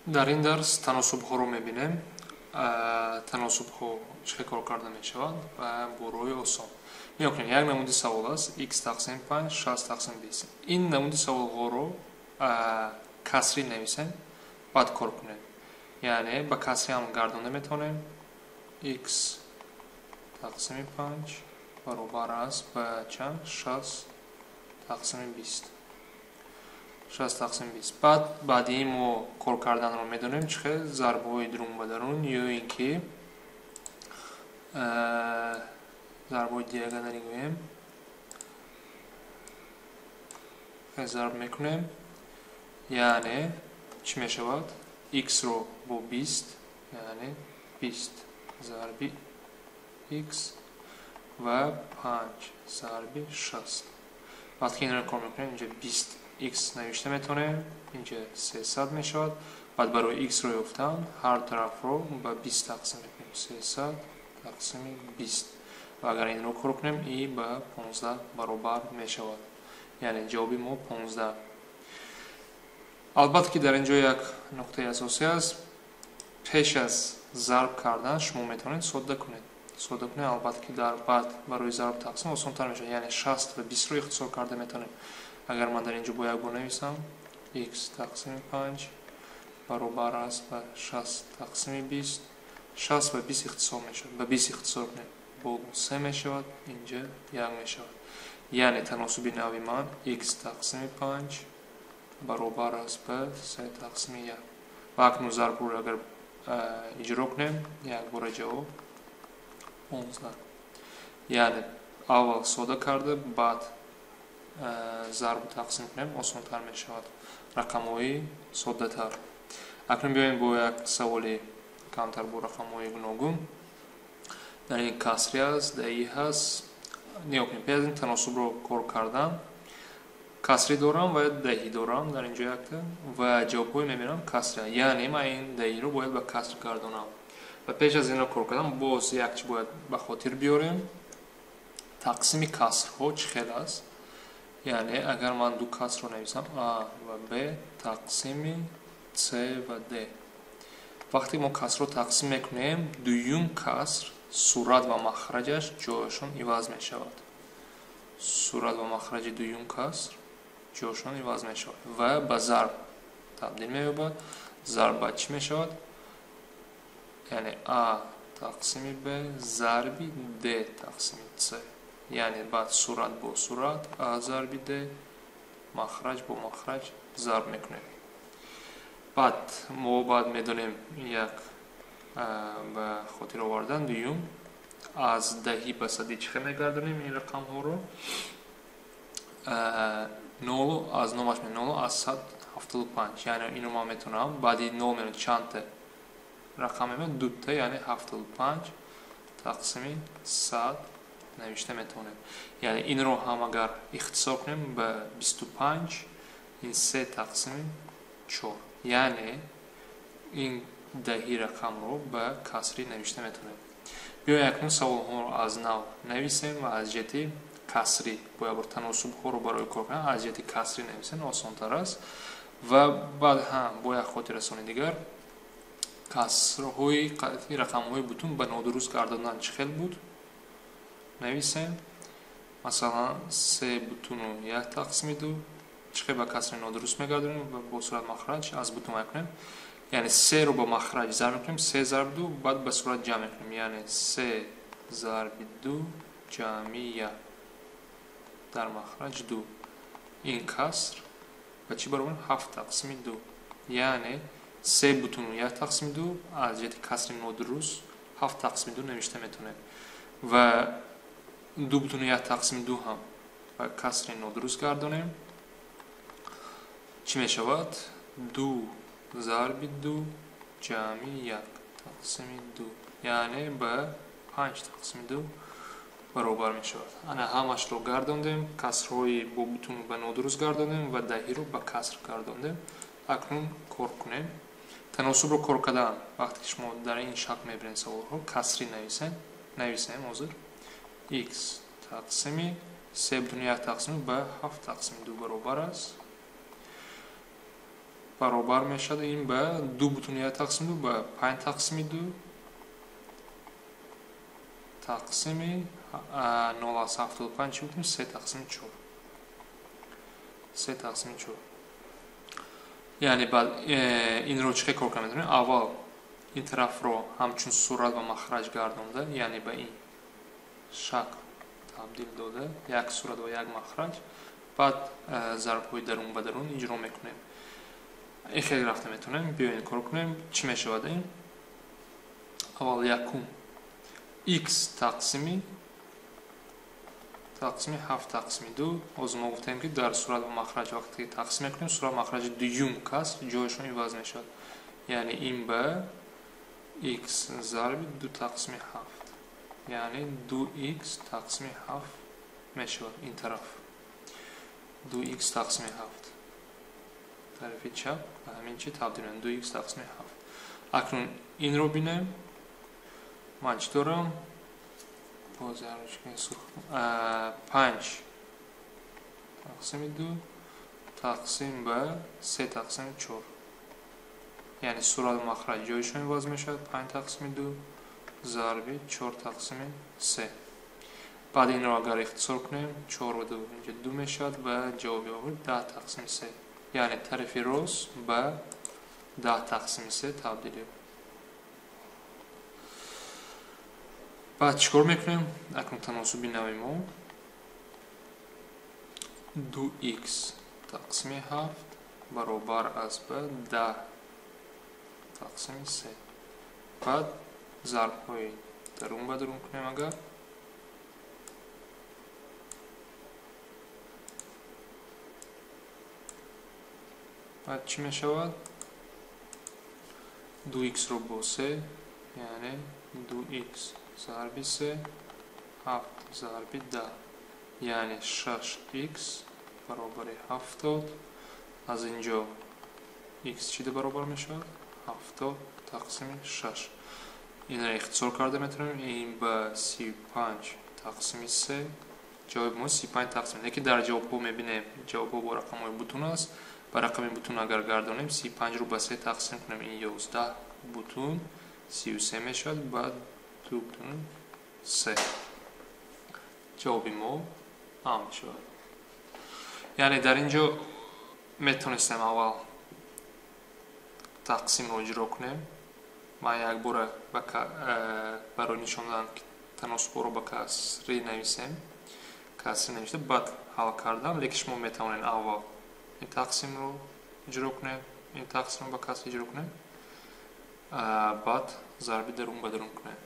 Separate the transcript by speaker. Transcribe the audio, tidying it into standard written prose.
Speaker 1: Дар ин дарс таносубҳоро мебинем. Таносубҳо чӣ хел кор карда мешаванд ва бо роҳи осон. Нигоҳ кунед, як намуди савол аст: x тақсим 5, 60 тақсим 20. Ин намуди саволҳоро касрӣ нависем, баъд кор кунем. Яъне ба касрӣ ҳам гардонда метавонем. X тақсими 5 баробар аст ба чанд? 60 тақсими 20. 60 тақсим 20. Баъд баъди мо кор карданро медонем, чӣ хел зарбҳои дурун ба дарун ё ин ки зарбҳои диагоналӣ гӯем. Зарб мекунем. Яъне чӣ мешавад? X-ро бо 20, яъне 20 зарби x ва 5 зарби 60. Вақте ки инро кор мекунем, инҷа 20 x навишта метавонем, инҷа 300 мешавад. Баъд барои x-ро ёфтан ҳар тарафро ба 20 тақсим мекунем. 300 тақсими 20. Ва агар инро кор кунем, и ба 15 баробар мешавад. Яъне ҷавоби мо 15. Албатта ки дар ин ҷо як нуқтаи асосӣ аст. Пеш аз зарб кардан шумо метавонед содда кунед. Содда кунед, албатта ки дар баъд барои зарб тақсим осонтар мешавад. Яъне 60 ва 20-ро ихтисор карда метавонем. Агар ман дар ин ҷо бо як бор нависам, x тақсими 5 баробар аст ба 60 тақсими 20. 60 ва 20 ихтисор мешавад. Ба 20 ихтисор кунем, бо 3 мешавад, инҷа 1 мешавад. Яъне таносуби нави ман x тақсими 5 баробар аст ба 3 тақсими 1. Ва акнун зарбро агар иҷро кунем, якбора ҷавоб 15. Яъне аввал сода карда, баъд зарбу тақсим кунем, осонтар мешавад. Рақамҳои соддатар. Акнун биёем бо як саволи камтар бо рақамҳои гуногун. Дар ин касри аст, даи ҳаст. Нигоҳ кунем, пеш аз ин таносубро кор кардан касрӣ дорам ва даҳӣ дорам дар ин ҷо якта ва ҷавобҳои мебинам касри. Яъне ман ин даҳиро бояд ба каср гардонам. Ва пеш аз инро кор кардан боз як чи бояд ба хотир биёрем. Тақсими касрҳо чӣ хел аст? Яъне агар ман ду касрро нависам, а ва б тақсими с ва д. Вақте мо касрро тақсим мекунем, дуюм каср сурат ва махраҷаш ҷояшон иваз мешавад. Сурат ва махраҷи дуюм каср ҷояшон иваз мешавад ва ба зарб табдил меёбад. Зарб ба чӣ мешавад? Яъне а тақсими б зарби д тақсими с. Яъне баъд сурат бо сурат а зарби д, махраҷ бо махраҷ зарб мекунем. Баъд мо баъд медонем як ба хотир овардан дуюм аз даҳи ба сади чӣ хел мегардонем ин рақамҳоро? Нолу аз номаш нолу аз 175. Яъне инро ман метавонам баъди нол меояд чандта рақам меояд? Дута, яъне 75 тақсими 100 навишта метавонем. Яъне инро ҳам агар ихтисор кунем ба 25, ин 3 тақсими 4. Яъне ин даҳи рақамро ба касрӣ навишта метавонем. Биёем акнун саволҳоро аз нав нависем ва аз ҷиҳати касрӣ бо як бор таносубҳоро барои кор кардан аз ҷиҳати касрӣ нависем, осонтар аст. Ва баъд ҳам бо як хотиррасони дигар касрҳои рақамҳои бутун ба нодуруст гардондан чӣ хел буд? Нависем. Масалан, 3,1 тақсими 2 чӣ хел ба касри нодуруст мегардонем ва бо сурат махраҷ аз бутун мекунем. Яъне 3-ро ба махраҷ зарб мекунем, 3 зарб 2, баъд ба сурат ҷамъ мекунем. Яъне 3 зарби 2 ҷамъи 1 дар махраҷ 2. Ин каср ба чӣ баробар? 7 тақсими 2. Яъне 3,1 тақсими 2 аз ҷиҳати касри нодуруст 7 тақсими 2 навишта метавонем. Ва 2,1 тақсими 2 ҳам ба касри нодуруст гардонем. Чӣ мешавад? 2 зарби 2 ҷамъи 1 тақсими 2. Яъне ба 5 тақсими 2 баробар мешавад. Ана ҳамашро гардондем, касрҳои бо бутун ба нодуруст гардондем ва даҳиро ба каср гардондем. Акнун кор кунем. Таносубро кор кардан вақте ки шумо дар ин шакл мебинед саволҳо, касрӣ нависем. Нависем ҳозир. X тақсими 3,1 тақсими ба 7 тақсими 2 баробар аст. Баробар мешавад ин ба 2,1 тақсими 2 ба 5 тақсими 2 тақсими 0,75 чӣ гуфтем? 3 тақсими 4. 3 тақсими 4. Яъне баъд инро чӣ хел кор карда метавонем? Аввал ин тарафро ҳамчун сурат ва махраҷ гардонда, яъне ба ин шакл табдил дода, як сурат ва як махраҷ, баъд зарбҳои дарун ба дарун иҷро мекунем. Ин хеле рафта метавонем. Биёем кор кунем. Чӣ мешавад ин? Аввал якум x тақсими 7 тақсими 2. Ҳозир мо гуфтем, ки дар сурат ва махраҷ вақте ки тақсим мекунем, сурат махраҷи дуюм каср ҷояшон иваз мешавад. Яъне ин ба x зарби 2 тақсими 7, яъне 2x тақсими 7 мешавад ин тараф. 2x тақсими 7 тарафи чап ба ҳамин чи табдил меёбад, 2x тақсими 7. Акнун инро бинем. Ман чӣ дорам? Боз 5 тақсими 2 тақсим ба 3 тақсими 4. Яъне сурат ва махраҷ ҷояшон иваз мешавад. 5 тақсими 2 зарби 4 тақсими 3. Баъд инро агар ихтисор кунем, 4 ва 2 инҷа 2 мешавад ва ҷавоби охир 10 тақсими 3. Яъне тарафи рост ба 10 тақсими 3 табдил ёбад. Баъд чӣ кор мекунем? Акнун таносуби нави мо 2x тақсими 7 баробар аст ба 10 тақсими 3. Баъд зарбҳои дарун ба дарун кунем агар. Баъд чӣ мешавад? 2x-ро бо 3, яъне 2x зарби 3, 7 зарби 10, яъне 6x баробари 70. Аз инҷо x чида баробар мешавад? 70 тақсими 6. Инро ихтисор карда метавонем. Ин ба 35 тақсими 3. Ҷавоби мо 35 тақсим. Лекин дар ҷавобҳо мебинем, ҷавобҳо бо рақамҳои бутун аст. Ба рақами бутун агар гардонем, 35-ро ба 3 тақсим кунем, ин 11 бутун 33 мешавад, ба 2 бутун 3. Ҷавоби мо А мешавад. Яъне дар ин ҷо метавонистем аввал тақсимро иҷро кунем. Ман якбора барои нишон додан, ки таносубҳоро ба касри нависем, касри навишта, баъд ҳал кардам. Лекин шумо метавонед аввал ин тақсимро иҷро кунед, ин тақсимро ба каср иҷро кунед, баъд зарби дарун ба дарун кунед.